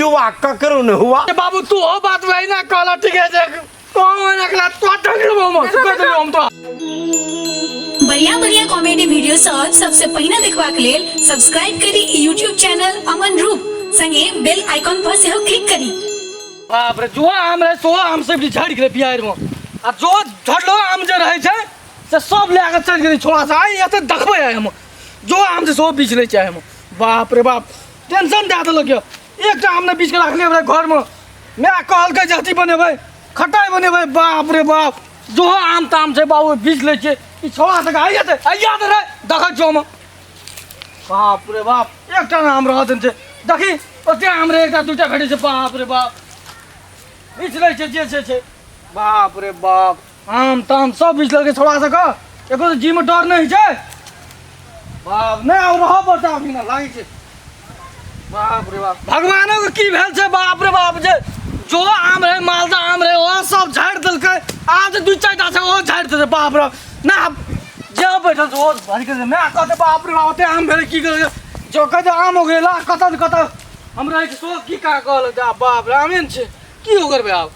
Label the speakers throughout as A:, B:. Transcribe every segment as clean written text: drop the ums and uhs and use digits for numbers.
A: जुआ ककरो नहि हुआ।
B: बाबू तू ओ बात वही ना कहला, ठीक है जे तो ना कहला तो ढंग लेबो हम, कह देलियो हम तो।
C: बढ़िया बढ़िया कॉमेडी वीडियो सब सबसे पहिने देखबाक लेल सब्सक्राइब करी यूट्यूब चैनल अमन रूप, संगे बेल आइकॉन पर सेहो क्लिक करी।
B: बाप रे, जो आम रहे सो आम सब झड़ि गेलै बिहाड़ि में, आ जो झड़लो आम जे रहै छै से सब लए कऽ चलि गेलै छोड़ा से। आइ एते देखबै आइ हम, जो आम छै सेहो बीछ लै छै हम। बाप रे बाप, टेंशन दए देलक यऽ। एकटा आम नहि बीछ कऽ राखलियै हमरा घरमे, माय कहलकै जे अथी बनेबै, खटाइ बनेबै। बाप रे बाप, जो आम ताम छै बाबू बीछ लै छियै ई छोड़ा सबके। आइ एतै, आइ याद रे, देखै छियौ हम। बाप रे बाप, एकटा ने आम रहत छै, देखी ओते आम रे, एकटा दूटा भेटै छै। बाप रे बाप, बीछ लै छै जे छै छै। बाप रे बाप, आम ताम सब बीछ लेलकै छोड़ा सबके, एको तऽ जीमे डर नहि होइ छै। बाप नहि आब रहऽ पड़तै, आब ना लागै छै। बाप रे बाप, भगवानो के की भेल छै। बाप रे बाप, जे जो आम रहे, मालदा आम रहे, ओ सब झाड़ि देलकै। आब जे दू चारिटा छै ओ झाड़ि देतै। बाप रे, ना आब जे बैठल छै ओ भरि के माय कहतै। बाप रे बाप, ओते आम भेलै की करबै? जो कहतै आम हो गेलै, कतऽ ने कतऽ हम रहै छी, सो की कहाँ कहलक। बाप रे, आमे ने छै, की हो करबै आब?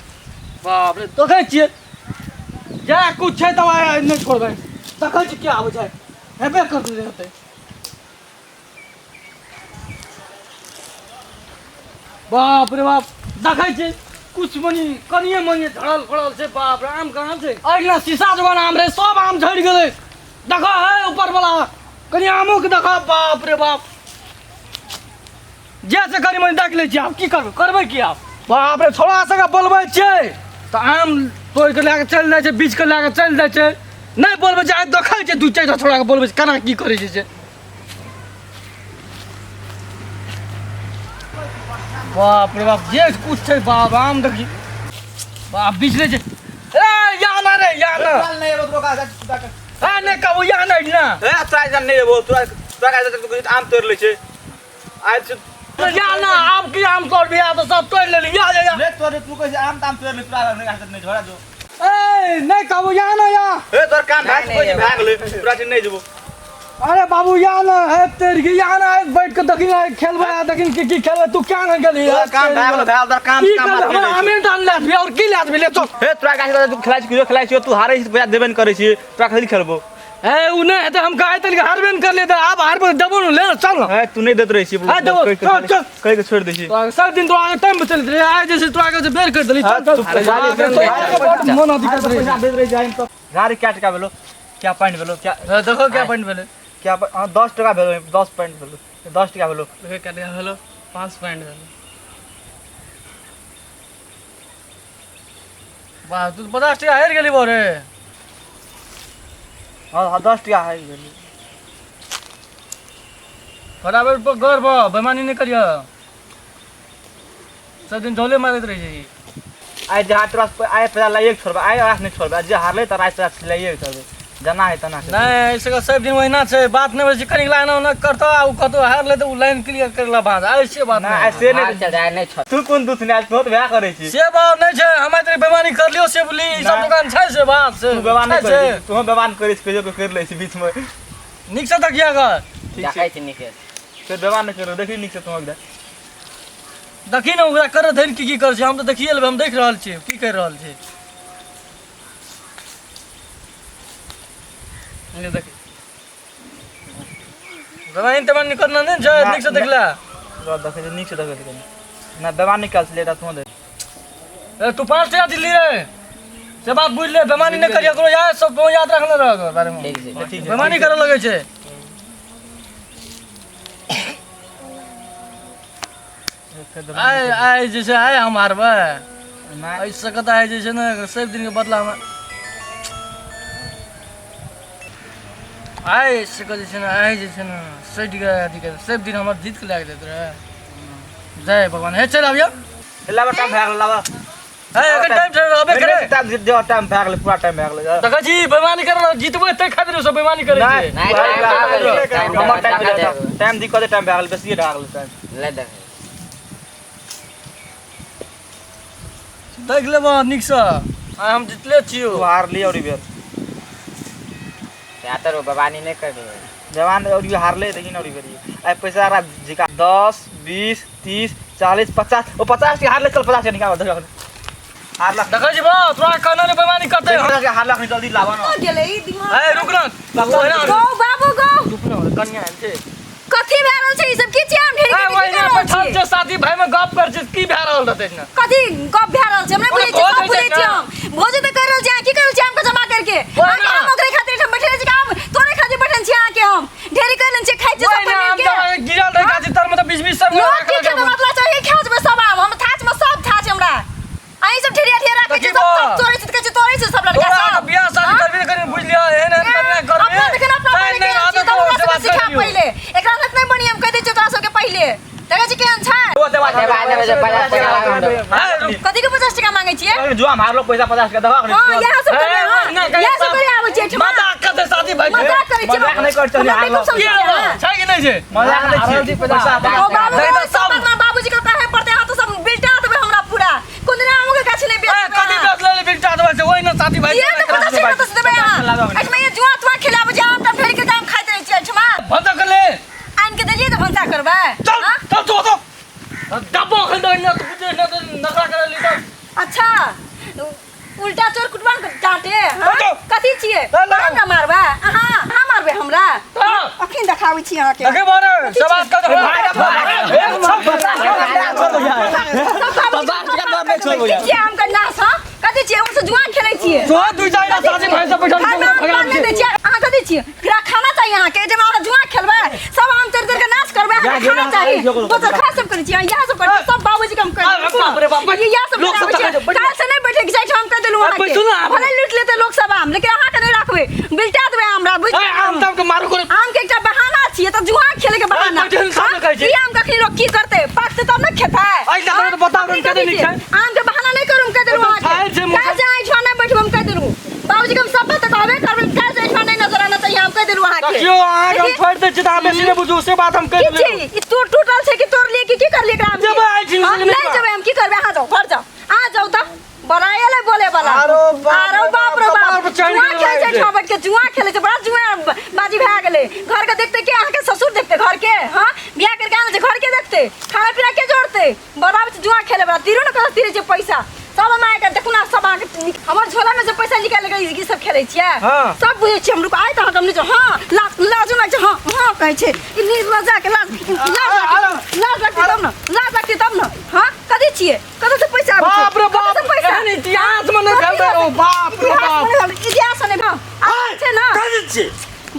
B: बाप रे, देखै छियै जा कुछ छै तब आइ नहि छोड़बै। देखै छी की आबै छै, हेबे करतै हेतै। बाप रे बाप, देखै छी कुछ मनी कनिए मनी झड़ल फड़ल छै। बाप रे, आम कहाँ छै? अगिला शीशा जकाँ आम रहै, सब आम झड़ि गेलै। देखऽ है ऊपर वाला कनि आमो के देखऽ। बाप रे बाप, जे से कनि मनि देख लै छियै। आब की करबै, करबै की आब? बाप रे, छोड़ा सबके बोलबै छियै तऽ आम तोड़ि कऽ लए कऽ चलि जाइ छै, बीछ कऽ लए कऽ चलि जाइ छै। नहि बोलबै छै, आइ देखै छै दू चारिटा छोड़ाके बोलबै छै केना की करै छै से। बाप रे बाप, जे कुछ छै बाप, आम देखी बाप बीछ लै छै। ए या ना रे, या ना।
D: नहीं एबो तोरा का।
B: ए नहि कहू, या नहि ना।
D: ए तोरा जान नहीं एबो तोरा, तोरा का आम तोड़ लै छै आज।
B: या ना, आब की आम तोड़ भी, तो सब तोड़ लेली। या या या
D: ले तोड़, तू कैसे आम ताम तोड़ ले, तोरा नहीं हाथ नहीं झोरा जो।
B: ए नहीं कहू, या ना या।
D: ए तोर काम भाग कोई भाग ले, तोरा से नहीं जेबो।
B: अरे बाबू या ना है तेरी की, या ना बैठ के देखी ना खेलबे, देखी की की खेलबे। तू क्या ना गेली?
D: तोरा काम भाग ले, भाग तोर काम
B: की
D: काम
B: कर हमरा आमे डाल ले भी और की ले भी ले चल।
D: ए तोरा गाछ तू खेलाइ छी, खेलाइ छी, तू हारै छी, पैसा देबे न करै छी, तोरा खेल खेलबो।
B: ए उ नहीं हेतै, हम कहै तनिक हारबे न करलियै तऽ आब हारबे देबो न, ले चल न।
D: ए तू नहीं देत रहै छी।
B: हाँ, देबो, चल, चल।
D: कहि के छोड़ि दै छी।
B: तोरा सब दिन तोरा टाइम पर चलैत रहै, आइ जे छै तोरा के बेर करि देली। चल चल।
D: अरे, गाली देत रहै।
B: बड मन अथी करैत रहै।
D: पैसा देत रहै छै तऽ गाड़ी कै टका भेलो, क्या पॉइंट भेलो क्या?
B: हाँ, देखो क्या पॉइंट भेलै।
D: क्या? हाँ, 10 टका भेलो, 10 पॉइंट भेलो, 10 टका भेलो।
B: देखो क्या भेलो, 5 पॉइंट भेलो। वाह, तू 50 टका हारि गेली बोरे।
D: हाँ हाँ, 10 टका हारि गेली।
B: बराबर पर गौर भ बेमानी नहीं करियो, सब दिन झोले मारैत रहै छै।
D: आइ जे हाथ तोरा आइ पैसा लाइए के छोड़बै, आइ आस नहि छोड़बै। जे हारलै तऽ आइ पैसा लाइए के छोड़बै, जेना है तेना।
B: नहीं, ऐसे का सब दिन वही छै, बात नहीं होइ छै। कनिक लाइन ओना करतो आ उ कतो हार ले तऽ उ लाइन क्लियर करला बाद आइ से बात
D: नहीं
B: नहीं।
D: आइ से
E: हाल
D: नहि
E: चल रहा है, नहीं छोड़।
D: तू कोन दूध नहि तू तऽ वएह करै छी।
B: से बात नहीं छै, हम तोरी बेमानी कर लियो से बोली ई सब
D: नहीं।
B: दुकान छै से बात से
D: तू बेमान नहि
B: छै
D: करै
B: से।
D: छी, तू बेमान करै छी, कहियो कऽ करि लै छी बीचमे।
B: नीक से देखिए अगर
D: ठीक छै।
E: देखै छी नीके।
D: फेर बेमान नहि करू, देखी नीक से तू एकदा।
B: देखी ने ओकरा कर धरि की की कर छै, हम तऽ देखिए लेबै। हम देख रहल छियै की कर रहल छै। ये देखी, बेमानी तेमानी करना नहि छै।
D: ना,
B: नीक से देखला।
D: रह, देखै छी नीक से, देखै छी कनी ना बेमान निकाल छलै तू दे।
B: ए तू 5 टका दिल्ली रे से बात बुझ ले, बेमानी नहि करियो ककरो, याद सब याद रखने रह एकर बारे में।
E: ठीक छै।
D: ठीक छै।
B: बेमानी करऽ लगै छै। आइ आइ जे छै आइ हम हारबै।
D: नहि।
B: एहि सकत आइ जे छै ने सब दिन के बदला मे आइ सकत जे छै ने आइ जे छै ने सटि के अथी कर सब दिन हमर जीत के लए के जाइत रहै। जय भगवान। हे चलि आबियौ।
D: लाबा, टाइम भए गेल, लाबा।
B: हे एखन टाइम छै, रहबे करे।
D: टाइम दे, टाइम भए गेलै, पूरा टाइम भए गेलै।
B: देखै छी बेमानी कर जीतबै तै खातिर सब बेमानी करै छै।
E: नहि, टाइम भए गेलै, टाइम
D: हमर टाइम
E: भए गेलै।
D: टाइम दिक्कत है, टाइम भए गेलै, बेसिए भए गेलै टाइम।
E: ले देखै।
B: देख लेबह नीकसँ, आइ हम जितले छियौ।
D: तू हारली और बेर।
E: या तर बेमानी नहि करबै।
D: जवान और हारले, लेकिन और बेर आइ पैसा रा झिका 10 20 30 40 50 ओ 50 के हारले चल 50 के निकाल दे हारला।
B: देखै छी बा तोरा कहना ने बेईमानी करते।
D: 50 के हारला नहीं जल्दी लावा ना।
A: गेलै ई दिमाग।
B: ए रुक ना बाबू है ना।
A: गो बाबू गो।
B: रुक ना कन्या आयल छै।
A: कथी भए रहल छै ई सब? की छियै हम ढेरी
B: ए
A: के
B: ओहिना
A: की कर रहल
B: बैठल
A: छियै?
B: छै शादी भाई में गप कर छै की भए रहल रहतै ना?
A: कथी गप भए रहल छै हमरा
B: ओने
A: बुझै छियै,
B: भोज
A: सब
B: होइ
A: बुझै
B: छै
A: छियै
B: ना।
A: हम। भोज तऽ कर रहल छियै, अहाँ की कर रहल छियै आमके जमा करके?
B: ओहिना।
A: अहाँके हम ओकरे खातिर एहिठाम बैठल छी कि आम तोरे खातिर बैठल छी अहाँके हम? ढेरी कर लेने छियै, खाइ छियै सब
B: ओहिना
A: मिल
B: आम
A: के।
B: तऽ गिरल रहै गाछी तर में तऽ बीस बीस सब
A: लोक की खेबै मतलब चाहिए खा जेबै सब आम हम थाच में सब थाच हमरा। अहीं सब ढेरिया ढेरिया राखै
B: तऽ
A: छियै
B: की
A: सब
B: बा?
A: सब तोड़ै छै तऽ कहै छै तोड़ै छै सब लड़का
B: तोरा
A: सब।
B: बियाह शादी
A: हाँ?
B: करबी करी बुझ लिया एहन एहन कन्या करबी।
A: अपना देखन अपना
B: तैं
A: पहिले
B: नहि
A: केहन
B: रहत
A: छियै
B: तऽ
A: तब हमरा
B: से
A: सबके
B: बात
A: सिखा
B: करियौ।
A: पहिले। एकरा साथ नहि बनी हम कहि दै छियै तोरा सबके पहिले। देखै छी केहन छै।
D: ओ देवा
E: देवा, देवा, देवा, 50 टका लागा दो।
B: ए, रुक।
A: कथी के 50 टका मांगै छियै?
D: जुआ मारलो पैसा 50 के दवा।
A: हाँ इएह सब
B: ए,
A: करबै हाँ।
B: ओहिना कहि
A: इएह सब करे आबै छियै एहिठमा।
B: मजाक करतै शादी भाई के।
A: मजाक करै छियै।
D: मजाक नहि करै छियै,
A: हमरा
D: हारलो।
A: बेवकूफ समझै
B: की
A: छियै
B: हाल
A: अहाँ।
B: छै कि नहि छै?
D: मजाक नहि छियै पैसा
A: ओ बाबू
B: नहीं
A: गो,
B: तऽ
A: सब
B: सब-
A: बात हमरा बाबूजी के कहे पड़तै अहाँ तऽ सब बिलटा देबै हमरा पूरा। कोन दिना आमके गाछ नहि
B: ए,
A: बेचबै
B: कथी
A: अहाँ।
B: बेच लेले बिलटा देबै से ओहिना शादी भाई
A: ये तऽ 50 टका तऽ देबै अहाँ। एहिठमा ये जुआ तुआ खेलाबै छै आम तऽ फेर के काम खाइत रहै छियै एहिठमा।
B: भंसा कर ले।
A: आनि के देलियै तऽ भनसा करबै।
B: चल
A: हाँ?
B: चल तू तो डब्बो खन दे ना तू बुझे ना तो नखरा करे ली तो।
A: अच्छा उल्टा चोर कुटवान के डांटे हाँ?
B: हटो।
A: कथी छियै?
B: चल,
A: अहाँ हमरा मारबै? अहाँ अहाँ मारबै हमरा?
B: हाँ।
A: अखन देखाबै छी अहाँके।
B: देखे बारे सबास कर
A: सब बाबूजी के साफ कर देबै। की छियै आमके नाश, हाँ? कथी छियै? ओ से जुआ खेलै छियै।
B: जो दू जाइना शादी भाई से बैठल
A: खाना
B: भगा
A: नहि दै छियै। अहाँ कथी छियै? एकरा खाना चाही अहाँके। एहिठाम अहाँ जुआ खेलबै, सब आम तोड़ि तोड़ि के नाश करबै, अहाँके खाना चाही। दोसर खा सब करै छियै, इएह सब करै छियै। सब बाबूजी के हम कहि
B: अरे बाप रे बाप,
A: देलहुँ। इएह सब
B: लोक सब
A: कराबै
B: तकै
A: छियै।
B: छै, बैठू।
A: काल्हि से नहि बैठे के जाइ छै, हम कहि देलहुँ अहाँके।
B: बैठू ना।
A: भले लूटि लेतै लोक सब आम, लेकिन अहाँके नहि राखबै। बिलटा देबै हमरा, बुझि
B: ए आम ताम के मारू करे।
A: आम के एकटा बहाना छियै तऽ जुआ खेले के बहाना।
B: बैठल सामने
A: हाँ?
B: कहै छै।
A: ई आम कखनी लोक की करतै? पाकतै तब ने खेतै।
B: ऐ देखो
A: हाँ?
B: तऽ बताउ
A: अखनी
B: कते
A: कथी
B: नीक
A: छियै?
B: छै।
A: आम के बहाना नहि करू हम कहि देलहुँ
B: एकदम
A: अहाँके।
B: छायल छै मुँह।
A: काल्हि से एहिठाम नहि बैठब हम कहि देलहुँ। बाबूजी के हम सब बात तऽ कहबे करबै, काल्हि से एहिठाम नहि नजर आना चाहिए हम कहि देलहुँ अहाँके।
B: देखियो अहाँ के हम
A: देखी,
B: छोड़ि दै छी तऽ अहाँ बेसी नहि बुझू से बात हम कहि
A: की
B: देलियै।
A: छियै? ई तोड़ टूटल छै कि तोड़लियै कि की करलियै एकरा आम के?
B: जेबै एहिठिन
A: हाँ?
B: से नहि
A: नहि
B: जेबै।
A: जेबै हम की करबै? अहाँ जाउ घर जाउ। अहाँ जाउ तऽ बड़ा एलै बोले वाला।
B: आरो बाप
A: आरो
B: रे
A: बाप रे
B: बाप,
A: बाप।
B: कपार पर चढ़ि
A: जुआ
B: गेलै
A: खेलै छै
B: जे।
A: एहिठाम बैठ के जुआ खेलै छै बड़ा जुआ बाजी भए गेलै। घर के देखते के अहाँके ससुर देखते घर के हाँ बियाह करके आनल छै घर के देखते खाना पीना के जोड़ते बड़ा जुआ खेले बड़ा तीरो ने कतऽ तीरे छै पैसा सब हम अहाँके देखू ना सब अहाँके हमर झोला में से पैसा निकालि के ई सब खेलै छियै।
B: हाँ।
A: सब बुझै छियै हम रुक आइ तऽ अहाँके हम नहि हाँ लाज लाजो लागै छै हाँ हाँ कहै छै ई नीक लजा के लाज लाज लागतै लाज लागतै तब ने लाज लागतै तब ने हाँ कथी छियै कतऽ से पैसा आबै छै
B: बाप रे बाप
A: कतऽ से पैसा
B: एहन इतिहास में नहि भेल रहै ओ बाप रे
A: इतिहास
B: बाप।
A: में नहि भेल, इतिहास में नहि भेल। आबै छै ना
F: कथी छी?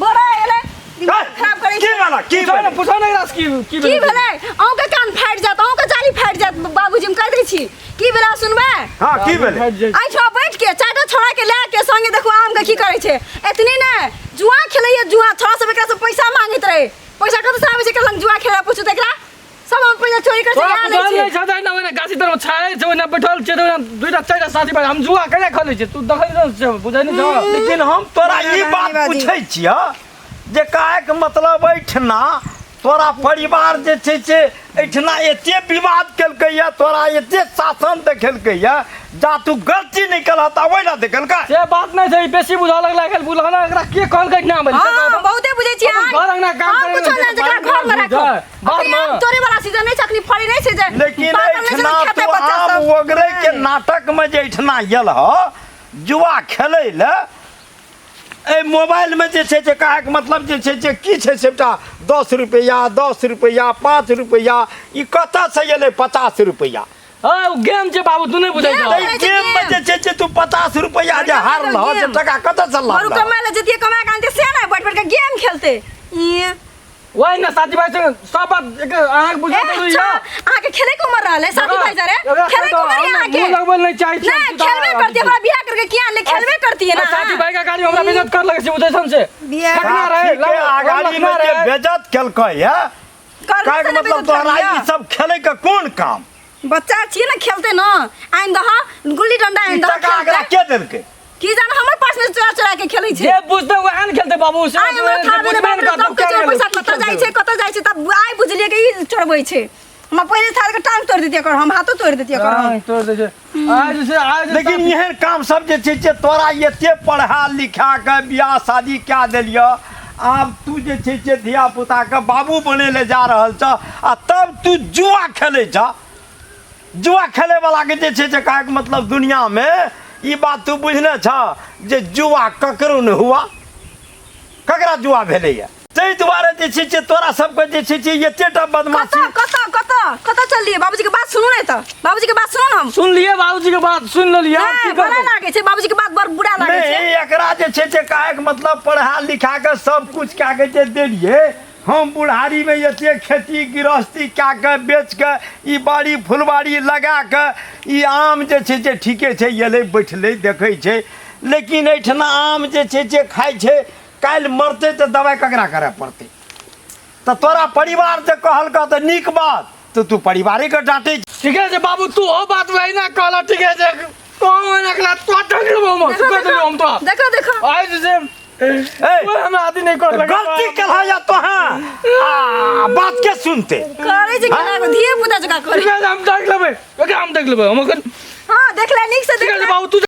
A: बड़ा एलै दिमाग खराब करै
F: की
A: छै।
F: भेलै? की
B: पूछो ने
F: भेलै?
B: पूछो ने एकरा से की की
A: की
B: भेलै?
A: भेलै अहूँके कान फाटि जायत अहूँके जाली फाटि जायत बाबूजी हम कहि दै छी की भेलै सुनबै?
F: हाँ की भेलै?
A: एहिठाम बैठ के चारिटा छोड़ा के लए के संगे देखू आम के की करै छै। एतनी ने जुआ खेलैया जुआ छोड़ा सब एकरा से पैसा मांगैत रहे। पैसा कतऽ से आबै छै एकरा लग जुआ खेला पूछू तऽ एकरा सब हम पैसा चोरी कर
B: तोरा
A: छै
B: बुझल
A: आनै
B: नहि
A: छै।
B: छौ तऽ ओहिना गाछी तर मे छाया छै ओहिना बैठल छै तऽ ओहिना दुइटा चारिटा साथी भाई हम जुआ केना खेलै छियै तू देखै नहि छै बुझै नहि छौ।
F: लेकिन हम तोरा ई बात पूछै छियह जे कहैके मतलब एहिठिना तोरा परिवार जे छै से एहिठिना एते विवाद केलकैया तोरा एते शासन देखेलकैया जा तू गलती नहि केलह तऽ ओहिना देखेलकै।
B: से बात नहि छै ई बेसी बुझऽ लगलै आइ काल्हि बुझल एकरा के कहलकै ना बलि से
A: हाँ
B: कहू तऽ।
A: बहुते बुझै छियै
B: अपन
A: अहाँ।
B: घर अंगना काम
A: हम
B: करै
A: कुछो
B: लए
A: नहि जेकरा
B: बात
A: घर में राखो।
B: बात
A: अखनी आम
B: में।
A: तोड़े वाला सीजन नहि छै अखनी फड़ै नहि छै जे
F: लेकिन
A: पाकल नहि छै
F: एहिठिना
A: तऽ खेतै
F: तू
A: बच्चा
F: आम
A: सब।
F: ओगरै के नाटक में जे एहिठिना गेल ह जुआ खेलै लए एहि मोबाइलमे जे छै से कहैके मतलब जे छै से की छै से एकटा 10 रुपैआ 10 रुपैआ 5 रुपैआ ई कतऽसँ एलै 50 रुपैआ?
B: हाँ, ओ गेम छै बाबू तू नहि बुझै
A: गेम
B: छह।
F: एहि गेममे जे छै से तू 50 रुपैआ जे हारलह से टका कतऽसँ
A: बरू
F: लानलह?
A: कमाय लए जतियै कमा के आनतै से नहि बैठ बैठ के गेम खेलतै। ई
B: वही ना साथी भाई संग सब बात एक अहाँके बुझल
A: ए,
B: करू
A: अच्छा,
B: या।
A: अहाँके खेले के उम्र रहलै साथी भाई सरे खेले के उम्र अहाँके
B: मुँह लगबै नहि चाहै छी।
A: नहीं खेलबे करती हमरा बियाह करके किया नहीं खेलबे करती है ना
B: साथी भाई का गाड़ी हमरा बेइज्जत कर लगे छै बुझै छन से।
A: बियाह
B: ठकना रहे
F: साथीके आगाड़ीमे जे बेइज्जत केलकै या
A: करबे
F: कहैके
A: से ने
F: मतलब
A: बेइज्जत
F: तोहरा
A: करलियै।
F: ई सब खेलैके कोन काम?
A: बच्चा छियै ने खेलते न आनि दह गुल्ली डंडा
F: ई
A: आनि दह
F: टका एकरा
A: खेलते।
F: के देलकै?
A: की जान हमर पर्स में चोरा चोरा के खेलै छै।
B: जे बुझतै वएह ने खेलतै बाबू से
A: आइ हमरा
B: जे
A: थाह भेलै
B: बुझबे
A: बाप
B: ने
A: रे
B: करतै
A: सबके
B: केना
A: चोर पैसा
B: की
A: कतऽ जाइ
B: खेलतै?
A: छै कतऽ जाइ छै तब आइ बुझलियै कि ई चोरबै छै। हमरा पहिले थाह के टांग तोड़ि देतियै एकर हम हाथो तोड़ि देतियै एकर हम।
B: टांग तोड़ि दै छै। आइ जे छै आइ जे
F: लेकिन एहन काम सब जे छै से तोरा एते पढ़ा लिखा के बियाह शादी कए देलियह आब तू जे छै से धिया पुता के बाबू बने ले जा रहल छह आ तब तू जुआ खेलै छह। जुआ खेले वाला के जे छै से कहैके मतलब दुनिया में ई बात तू बुझने छ जे जुआ ककरो नहि हुआ ककरा जुआ भेलैया ताहि दुआरे जे छै से तोरा सबके जे छै से एतेटा बदमाशी
A: कतऽ कतऽ कतऽ कतऽ चललियै बाबूजी के बात सुनू ने तऽ बाबूजी के बात सुनू ने हम
B: सुन लिए बाबूजी के बात सुन लेलियै आब
A: नहि
B: की
A: बड़ा
B: करबै
A: लागै छै बाबूजी के बात बड़ बुरा लागै छै
F: नहीं एकरा जे छै से कहैके मतलब पढ़ा लिखा के सब कुछ कए के जे देलियै हम बुढ़ारीमे एते खेती गृहस्थी कए के बेच के ई बाड़ी फुलबाड़ी लगा के ई आम जे छै से ठीके छै एलै बैठलै देखै छै लेकिन एहिठिना आम जे छै से खाइ छै काल्हि मरतै तऽ दबाइ ककरा करय पड़तै तऽ तोरा परिवार जे कहलकऽ तऽ नीक बात तऽ तू परिवारेके डाँटै
B: ठीके छै बाबू तू हो बात वही ना कहला ठीके छै तो ना कहला तो ठक लेबो हम
A: देखो,
B: कह देलियो हम तो
A: देखो देखो
B: आज से
F: ए,
B: कोई हमरा आदि नहीं कर लगा
F: गलती कलहा या तो हाँ आ, बात के सुनते
A: करै छै केना को धिये पुता जकाँ करै
B: ठीक है हम देख लेबै ओकरा हम देख लेबै हम अखन
A: हां देख ले नीक से
B: ठीक
A: देख
B: है
A: ले
B: बाबू तू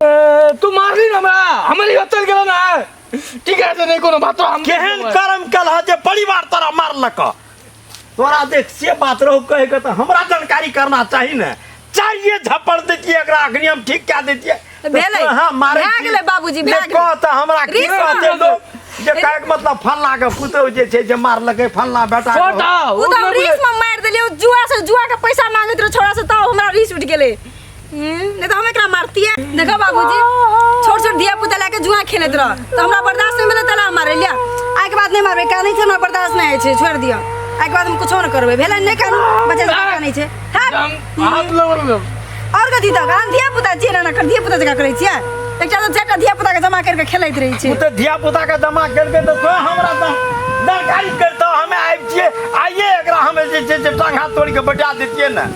B: तू मारली ना हमरा हमरे लिए चल गेल ना ठीक है नहीं कोनो बात तो हम
F: केहन कर्म कलहा जे परिवार तोरा मारलक तोरा देख से बात रहू कहे के तऽ हमरा जानकारी करना चाही ने चाहिए झप्पड़ दैतियै एकरा अखनी हम ठीक कए दैतियै
A: तऽ भेलै।
F: हाँ मारै
A: भए
F: छी।
A: गेलै बाबूजी, भए
F: नहि
A: गेलै।
F: कह तऽ हमरा की
A: रिस
F: कहतै
A: ना।
F: लोक जे कहैके मतलब फल्लाँ के पुतहु जे छै जे मारलकै फल्लाँ बेटा के।
B: छोटा
A: ओ तऽ हम रीस में मारि देलियै ओ जुआ से जुआ के पैसा मांगैत रहे छोड़ा से तब हमरा रीस उठि गेलै नहि तऽ हम एकरा मारतियै देखो बाबूजी छोट छोट धिया पुता लए के जुआ खेलैत रह तऽ हमरा बर्दाश्त नहि भेलै तला मारै लिया आइके बाद नहि मारबै कानै छै हमरा बर्दाश्त नहि होइ छै छोड़ि दिअ आइके बाद हम कुछो नहि करबै भेलै नहि कानू बच्चा सब कानै छै हट।
B: हाथ लगल
A: आओर कथी तऽ हम धिया पुता छियै ने एखन धिया पुता जकाँ करै छियै एकटा तऽ चारिटा धिया पुताके जमा करि कऽ खेलैत रहै छै
F: ओ तऽ धिया पुता के जमा केलकै तऽ तों हमरा तऽ जानकारी करितऽ हमे आबि छियै आइए एकरा हमे जे छै से टांग हाथ तोड़ि कऽ बैठा दैतियै ने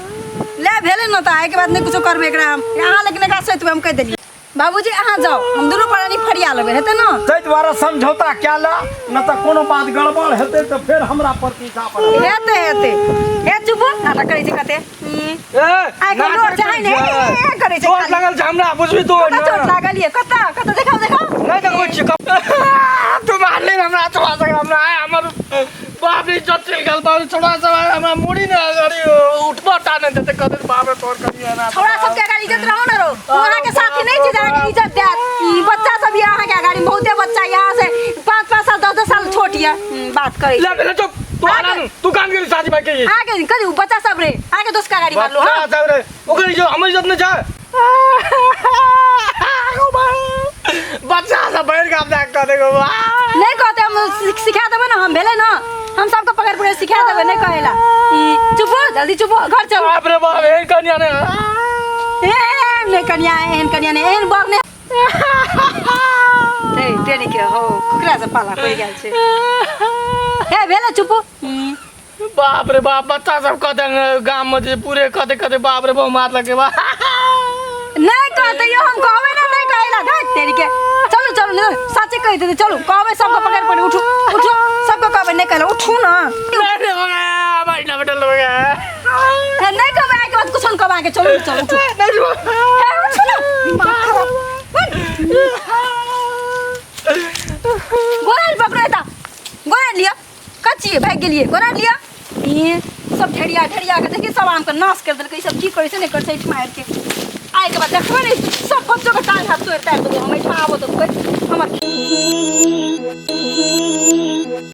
A: ले भेलै ने तऽ आइके बाद नहि कुछो करबै एकरा हम अहाँ लेकिन एकरा सहितबै हम कहि देलियै बाबूजी अहाँ जाउ हम दुनू प्राणी फरिया लेबै हेतै ने
F: ताहि दुआरे समझौता कए ले नहि तऽ कोनो बात गड़बड़ हेतै तऽ फेर हमरा पर पीछा पड़त
A: हेतै हेतै हे चुप नाटक करै छै कते
B: ए
A: आइ के लोर चाहे ने हे करै छै
B: चोट
A: खाली।
B: लागल छै हमरा बुझबी तू
A: कतऽ चोट लागल ये कतऽ कतऽ देखाउ देखाउ
B: नहि देखबै छियै तू मारली ने हमरा छोड़ा सके हमरा आइ हमर बाप रे इज्जत चलि गेल बाप रे छोड़ा सब हमरा मुड़ी ने अरे उठबो टा नहि देतै कहतै बाप रे तोर करिए ना
A: छोड़ा सबके अगाडि इज्जत रहो न रो अहाँ के साथी नहीं छै जे अहाँके इज्जत देत ई बच्चा सब ये अहाँके अगाडि बहुते बच्चा यहाँ से 5 5 साल 10 10 साल छोट ये बात करै
B: ले ले चुप तू आना तू कान गेली साथी भाई के
A: आगे कथी उ बच्चा सब रे आगे दोस्त के अगाडि मारलो
B: बच्चा
A: हां
B: सब रे ओकर इज्जत हमर इज्जत नहि छै बच्चा सब बैठ के अपना कह देखो
A: नहीं कहते हम सिखा देबै ना हम भेलै ना हम सबके पकड़ पकड़ सिखा देबै नहीं कहेला ई चुप हो जल्दी चुप हो घर चल
B: बाप रे बाप एहन कनिया ने
A: ए नहीं कनिया एहन कनिया नहीं एहन बर नहीं हे तेरी के हो कुकरा से पाला पड़ि गेल छै हे भेलै चुप हो।
B: बाप रे बाप बच्चा सब कहते गाम में जे पूरे कहते कहते बाप रे बाप मार लगे बा
A: नहीं कहते यो हम कहबै ना नहीं कहेला धाक तेरी के चलो चलो नहीं सच्चे कह देते चलो कहबै सबके पकड़ पड़े उठो उठो सबके कहबै नहीं कहला उठू ना
B: नहीं हो गया भाई ना बटल हो गया
A: हे, नहीं कहबै आइ के बाद कुछ नहीं कहबै आके चलो चलो उठो
B: नहीं हो
A: हे, उठू ना दिमाग खराब गोराल पकड़ो एता गोराल लिअ कच्ची भागि गेलियै गोराल लिअ ई सब ढेरिया ढेरिया के देखी सब आम के नाश कर देलकै ई सब की करै छै नहि करै छै एहिठमा आबि के आइ के बाद देखबै ने सब बच्चो के टांग हाथ तोड़ि ताड़ि देबो हम एहिठमा आबो तऽ कोइ हमर